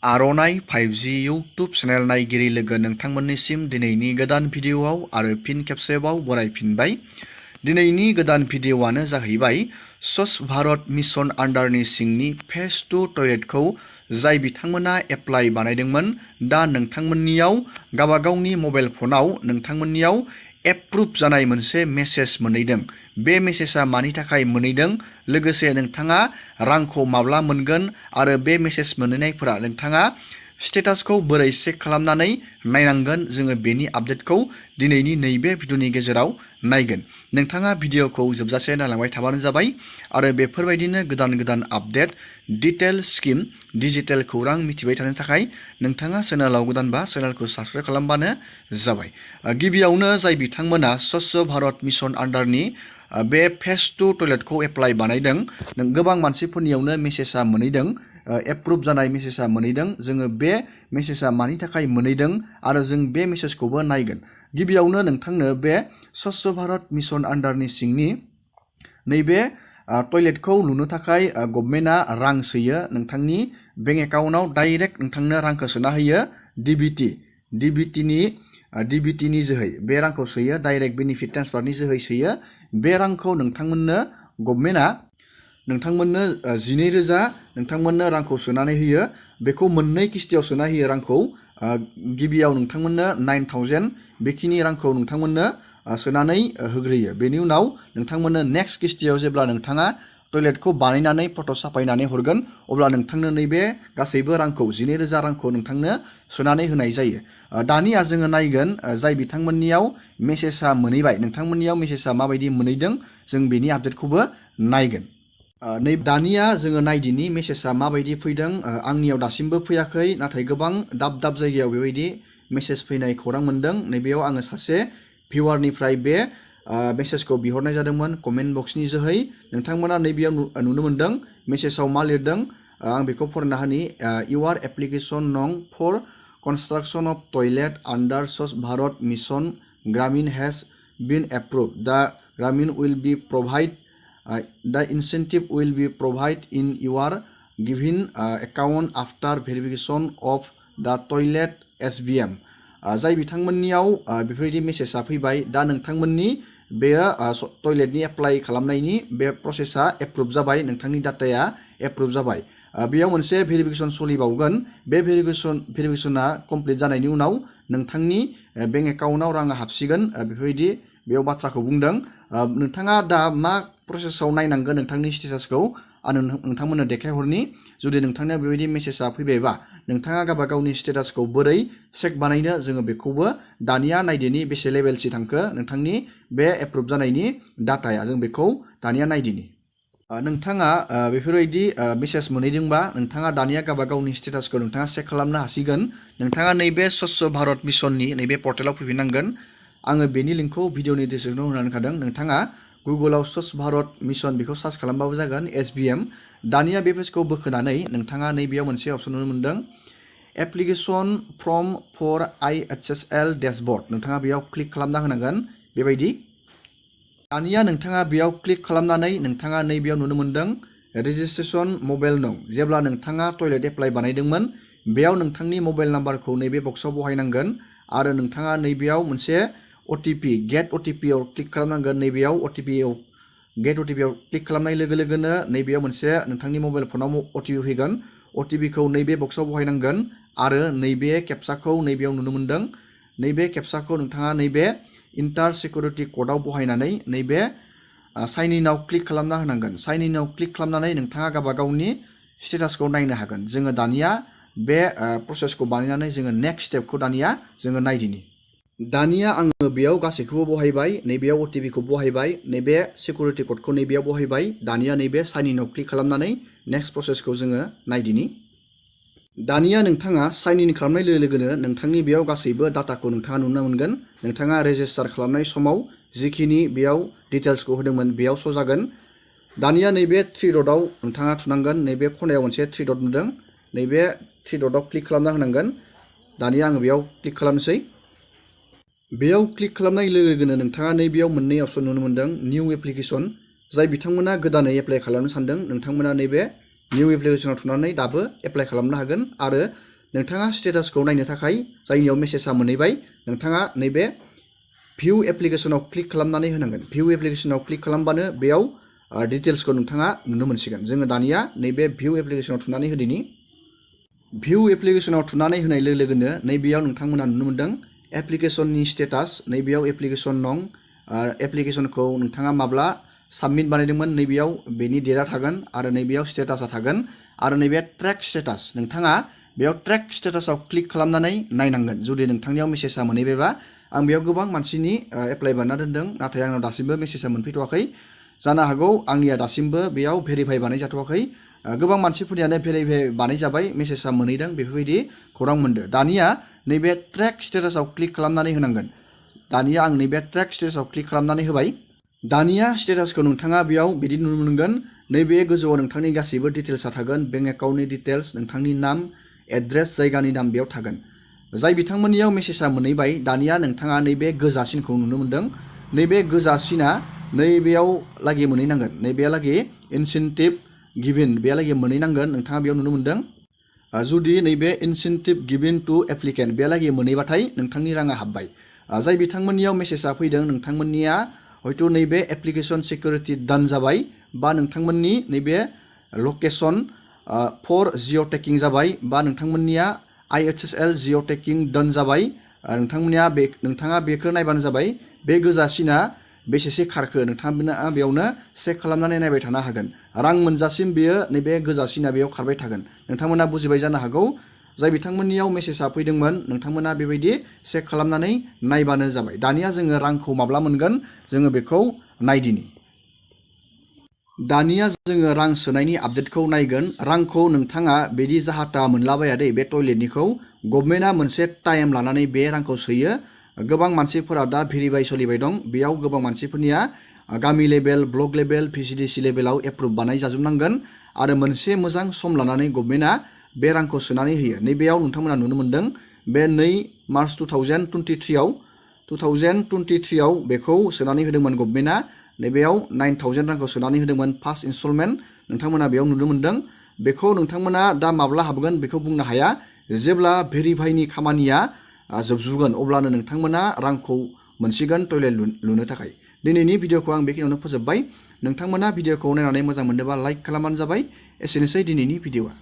आर'नाइ 5G YouTube channel नायगिरि लोगो नोंथांमोननिसिम दिनैनि गोदान भिडिअआव आरो फिन खेबसेबाव बरायफिनबाय। दिनैनि गोदान भिडिअआनो जाहैबाय स्वच्छ भारत मिशन आन्डारनि सिंनि फेज 2 टयलेटखौ जाय बिथांमोना एप्लाइ बानायदोंमोन दा नोंथांमोननियाव गावबागावनि मबाइल फनाव नोंथांमोननियाव एप्रुभ जानाय मोनसे मेसेज मोनहैदों। बे मेसेजआ मानि थाखाय मोनहैदों, लोगोसे नोंथाङा रांखौ माब्ला मोनगोन आरो बे मेसेज मोनहैनायफोरा नोंथाङा स्टेटासखौ बोरै चेक खालामनानै नायनांगोन, जोङो बेनि आपडेटखौ दिनैनि नैबे भिडिअनि गेजेराव नायगोन। नोंथाङा भिडिअखौ जोबजासे नायलांबाय थाबानो जाबाय आरो बेफोरबायदिनो गोदान गोदान आपडेट डिटेल स्किम डिजिटेल खौरां मिथिबाय थानो थाखाय नोंथाङा चेनेलाव गोदानबा चेनेलखौ साबस्क्राइब खालामबानो जाबाय। गिबियावनो जाय बिथांमोना स्वच्छ भारत मिशन आन्डारनि बे फेज 2 टयलेटखौ एप्लाइ बानायदों, गोबां मानसिफोरनियावनो मेसेजआ मोनहैदों, एप्रुभ जानाय मेसेजआ मोनहैदों। जोङो बे मेसेजआ मानि थाखाय मोनहैदों आरो जों बे मेसेजखौबो नायगोन। गिबियावनो नोंथांनो बे स्वच्छ भारत मिशन आन्डारनि सिंनि नैबे टयलेटखौ लुनो थाखाय गभर्नमेन्टआ रां सोयो। नोंथांनि बेंक एकाउन्टआव डाइरेक्ट नोंथांनो रांखौ सोना होयो। डिबिटिनि जोहै बे रांखौ सोयो, डाइरेक्ट बेनिफिट ट्रेन्सफारनि जोहै सोयो। बे रांखौ नोंथांमोननो गभर्नमेन्टआ नोंथांमोननो 12,000 नोंथांमोननो रांखौ सोनानै होयो। बेखौ मोननै किस्तियाव सोना होयो रांखौ। गिबियाव नोंथांमोननो 9,000 बेखिनि रांखौ नोंथांमोननो सोनानै होग्रोयो। बेनि उनाव नोंथांमोननो नेक्स्ट किस्तियाव जेब्ला नोंथाङा टयलेटखौ बानायनानै फट' साफायनानै हरगोन, अब्ला नोंथांनो नैबे गासैबो रांखौ 12,000 रांखौ नोंथांनो सोनानै होनाय जायो। दानिया जोङो नायगोन जाय बिथांमोननियाव मेसेजआ मोनहैबाय, नोंथांमोननियाव मेसेजआ माबायदि मोनहैदों, जों बेनि आपडेटखौबो नायगोन। दानिया जोङो नायदिनि मेसेजआ माबायदि फैदों। आंनियाव दासिमबो फैयाखै, नाथाय गोबां दाब दाब जायगायाव बेबायदि मेसेज फैनाय खौरां मोनदों। नैबेयाव आङो सासे भिउवारनिफ्राय बे मेसेजखौ बिहरनाय जादोंमोन कमेन्ट बक्सनि जोहै। नोंथांमोना नैबेयाव नुनो मोनदों मेसेजाव मा लिरदों, आं बेखौ फरायना होनि। इउआर एप्लिकेशन नं फर कन्स्ट्राक्शन अफ टयलेट आन्डार स्वच्छ भारत मिशन ग्रामीण हैज बीन एप्रुव्ड। द ग्रामीण will be provide the incentive will be provided in your given account after verification of the toilet SBM। जाय बिथांमोननियाव बेफोरबायदि मेसेजआ फैबाय, दा नोंथांमोननि बेयो टयलेटनि एप्लाइ खालामनायनि बे प्रसेसा एप्रुभ जाबाय, नोंथांनि डाटाया एप्रुभ जाबाय। बेयाव मोनसे भेरिफिकेसन सोलिबावगोन। बे भेरिफिकेसना कमप्लिट जानायनि उनाव नोंथांनि बेंक एकाउन्टआव राङा हाबसिगोन। बेफोरबायदि बेयाव बाथ्राखौ बुंदों। नोंथाङा दा मा प्रसेसआव नायनांगोन नोंथांनि स्टेटासखौ आं नोंथांमोननो देखायहरनि। जुदि नोंथांनियाव बेबायदि मेसेजआ फैबायबा नोंथाङा गावबा गावनि स्टेटासखौ बोरै चेक बानायनो, जोङो बेखौबो दानिया नायदिनि बेसे लेभेलसिम थांखो नोंथांनि बे एप्रुभ जानायनि डाटाया, जों बेखौ दानिया नायदिनि। नोंथाङा बेफोरबायदि मेसेज मोनहैदोंबा नोंथाङा दानिया गावबा गावनि स्टेटासखौ नोंथाङा चेक खालामनो हासिगोन। नोंथाङा नैबे स्वच्छ भारत मिशननि नैबे पर्टेलाव फैफिननांगोन। आङो बेनि लिंकखौ भिडिअनि डिसक्रिपसनाव होनानै होखादों। नोंथाङा गुगोलाव स्वच्छ भारत मिशन बेखौ सार्च खालामबाबो जागोन, SBM। दानिया बे पेजखौ बोखोनानै नोंथाङा नैबेयाव मोनसे अपसन नुनो मोनदों, application form for IHSL dashboard. नोंथाङा बेयाव क्लिक खालामना होनांगोन बेबायदि। दानिया नोंथाङा बेयाव क्लिक खालामनानै नोंथाङा नैबेयाव नुनो मोनदों रेजिस्ट्रेशन मबाइल नं। जेब्ला नोंथाङा टयलेट एप्लाइ बानायदोंमोन, बेयाव नोंथांनि मबाइल नाम्बारखौ नैबे बक्सआव बहायनांगोन आरो नोंथाङा नैबेयाव मोनसे OTP गेट OTPआव क्लिक खालामनांगोन। नैबेयाव गेट OTPआव क्लिक खालामनाय लोगो लोगोनो नैबेयाव मोनसे नोंथांनि मबाइल फनाव OTP फैगोन। OTPखौ नैबे बक्सआव बहायनांगोन आरो नैबे केपसाखौ नैबेयाव नुनो मोनदों। नैबे केपसाखौ नोंथाङा नैबे इन्टार सिकिउरिटि क'डआव बहायनानै नैबे साइन इनआव क्लिक खालामना होनांगोन। साइन इनआव क्लिक खालामनानै नोंथाङा गावबा गावनि स्टेटासखौ नायनो हागोन। जोङो दानिया बे प्रसेसखौ बानायनानै जोङो नेक्स्ट स्टेपखौ दानिया जोङो नायदिनि। दानिया आङो बेयाव गासैखौबो बहायबाय, नैबेयाव OTPखौ बहायबाय, नैबे सिकिउरिटि क'डखौ नैबेयाव बहायबाय। दानिया नैबे साइन इनआव क्लिक खालामनानै नेक्स्ट प्रसेसखौ जोङो नायदिनि। दानिया नोंथाङा साइन इन खालामनाय लोगो लोगोनो नोंथांनि बेयाव गासैबो डाटाखौ नोंथाङा नुनो मोनगोन। नोंथाङा रेजिस्टार खालामनाय समाव जिखिनि बेयाव डिटेल्सखौ होदोंमोन बेयाव श' जागोन। दानिया नैबे 3 डटआव नोंथाङा थुनांगोन। नैबे खनायाव मोनसे 3 डट नुदों, नैबे 3 डटआव क्लिक खालामना होनांगोन। दानिया आङो बेयाव क्लिक खालामनोसै। बेयाव क्लिक खालामनाय लोगो लोगोनो नोंथाङा नैबेयाव मोननै अपसन नुनो मोनदों, निउ एप्लिकेशन। जाय बिथांमोना गोदानै एप्लाइ खालामनो सानदों, नोंथांमोना नैबे निउ एप्लिकेशनाव थुनानै दाबो एप्लाइ खालामनो हागोन। आरो नोंथाङा स्टेटासखौ नायनो थाखाय जायनियाव मेसेजआ मोनहैबाय नोंथाङा नैबे भिउ एप्लिकेशनाव क्लिक खालामनानै होनांगोन। भिउ एप्लिकेशनाव क्लिक खालामबानो बेयाव डिटेल्सखौ नोंथाङा नुनो मोनसिगोन। जोङो दानिया नैबे भिउ एप्लिकेशनाव थुनानै होदिनि। भिउ एप्लिकेशनाव थुनानै होनाय लोगो लोगोनो नैबेयाव नोंथांमोना नुनो मोनदों एप्लिकेशननि स्टेटास। नैबेयाव एप्लिकेशन नं, एप्लिकेशनखौ नोंथाङा माब्ला साबमिट बानायदोंमोन नैबेयाव बेनि डेटआ थागोन आरो नैबेयाव स्टेटासआ थागोन आरो नैबे ट्रेक स्टेटास। नोंथाङा बेयाव ट्रेक स्टेटासआव क्लिक खालामनानै नायनांगोन। जुदि नोंथांनियाव मेसेजआ मोनहैबायबा, आं बेयाव गोबां मानसिनि एप्लाइ बानायना दोनदों, नाथाय आंनाव दासिमबो मेसेजआ मोनफैथ'वाखै। जानो हागौ आंनिया दासिमबो बेयाव भेरिफाइ बानाय जाथ'वाखै। गोबां मानसिफोरनियानो भेरिफाइ बानाय जाबाय, मेसेजआ मोनहैदों, बेफोरबायदि खौरां मोनदों। दानिया नैबे ट्रेक स्टेटासआव क्लिक खालामनानै होनांगोन। दानिया आं नैबे ट्रेक स्टेटासआव क्लिक खालामनानै होबाय। दानिया स्टेटासखौ नोंथाङा बेयाव बिदि नुनो मोनगोन। नैबे गोजौआव नोंथांनि गासैबो डिटेल्सआ थागोन। बेंक एकाउन्टनि डिटेल्स, नोंथांनि नाम, एड्रेस, जायगानि नाम बेयाव थागोन। जाय बिथांमोननियाव मेसेजआ मोनहैबाय, दानिया नोंथाङा नैबे गोजासिनखौ नुनो मोनदों। नैबे गोजासिना नैबेयाव लागै मोनहैनांगोन। नैबेयालागै इनसेन्टिभ गिभिन बेयालागै मोनहैनांगोन। नोंथाङा बेयाव नुनो मोनदों। जुदि नैबे इनसेन्टिभ गिभिन टु एप्लिकेन्ट बेयालागै मोनहैबाथाय नोंथांनि राङा हाबबाय। जाय बिथांमोननियाव मेसेजआ फैदों, नोंथांमोननिया हयथ' नैबे एप्लिकेशन सिकिउरिटि डान जाबाय, बा नोंथांमोननि नैबे लकेसन फर जिअ' टेकिं जाबाय, बा नोंथांमोननिया IHSL जिअ' टेकिं डान जाबाय। नोंथाङा बेखौ नायबानो जाबाय बे गोजासिना बेसेसो खारखो नोंथांमोना बेयावनो चेक खालामनानै नायबाय थानो हागोन। रां मोनजासिम बेयो नैबे गोजासिना बेयाव खारबाय थागोन। नोंथांमोना बुजिबाय जानो हागौ। जाय बिथांमोननियाव मेसेजआ फैदोंमोन, नोंथांमोना बेबायदि चेक खालामनानै नायबानो जाबाय। दानिया जोङो रांखौ माब्ला मोनगोन जोङो बेखौ नायदिनि। दानिया जोङो रां सोनायनि आपडेटखौ नायगोन। रांखौ नोंथाङा बिदि जाहाथा मोनलाबाया दे बे टयलेटनिखौ। गभर्नमेन्टआ मोनसे टाइम लानानै बे रांखौ सोयो। गोबां मानसिफोरा दा भेरिफाइ सोलिबाय दं। बेयाव गोबां मानसिफोरनिया गामि लेभेल, ब्लक लेभेल, VCDC लेभेलाव एप्रुभ बानाय जाजोबनांगोन आरो मोनसे मोजां सम लानानै गभर्नमेन्टआ बे रांखौ सोनानै होयो। नैबेयाव नोंथांमोना नुनो मोनदों बे 2 मार्च 2023आव बेखौ सोनानै होदोंमोन गभर्नमेन्टआ। नैबेयाव 9,000 रांखौ सोनानै होदोंमोन फार्स्ट इनस्टलमेन्ट। नोंथांमोना बेयाव नुनो मोनदों। बेखौ नोंथांमोना दा माब्ला हाबगोन बेखौ बुंनो हाया। जेब्ला भेरिफाइनि खामानिया जोबजुगोन अब्लानो नोंथांमोना रांखौ मोनसिगोन टयलेट लुनो थाखाय। दिनैनि भिडिअखौ आं बेखिनियावनो फोजोबबाय। नोंथांमोना भिडिअखौ नायनानै मोजां मोनदोंबा लाइक खालामबानो जाबाय। एसेनोसै दिनैनि भिडिअआ।